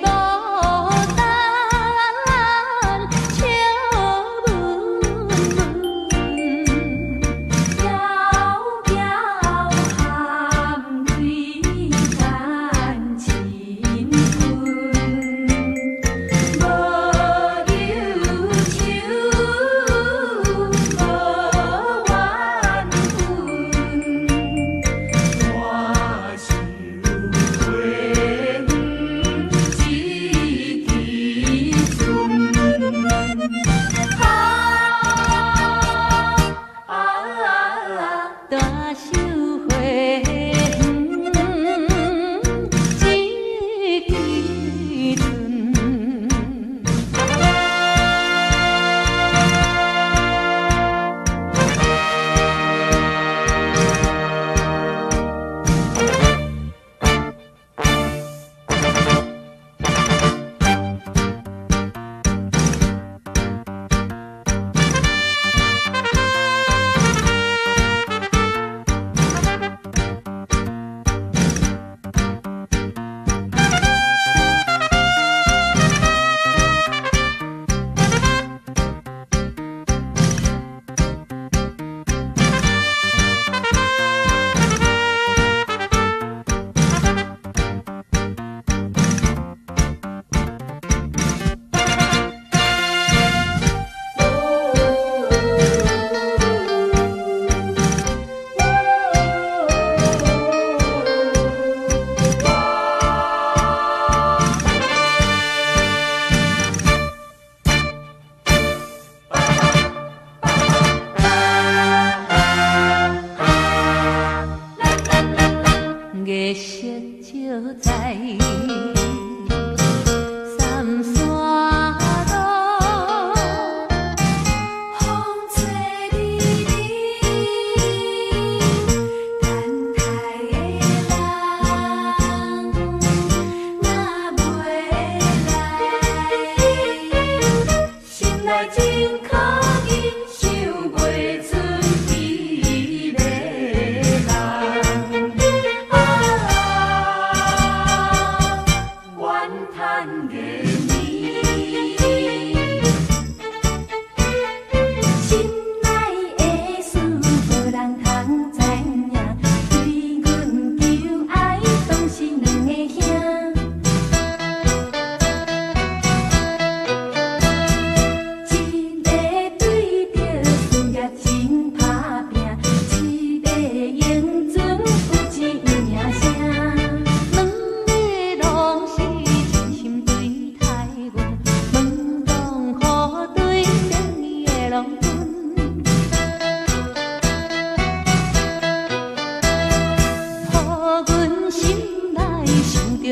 爸母等，笑阮阮，遙遙含淚等親近，無憂愁，無怨憤。大樹花園一支春。啊大樹花園一支春。月色照在三山路，風吹離離，等待的人若袂來，心內真可忍，想袂出彼个人。啊，怨嘆月暝。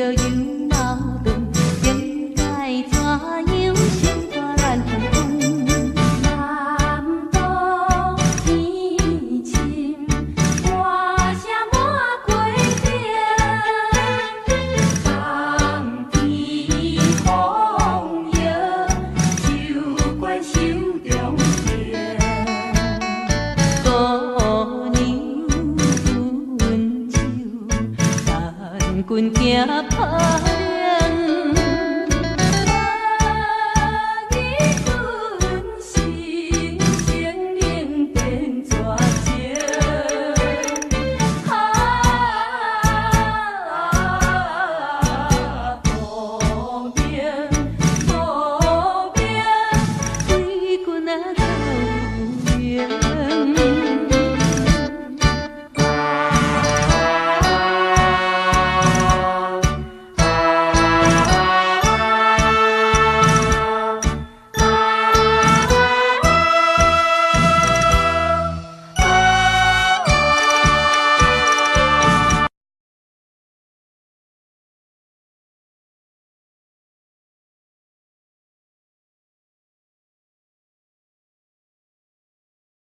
著又矛盾，應該怎樣心肝亂紛紛？南部天深，歌聲滿街頂，放天風搖，手牽手中情。姑娘分手，萬軍驚歹。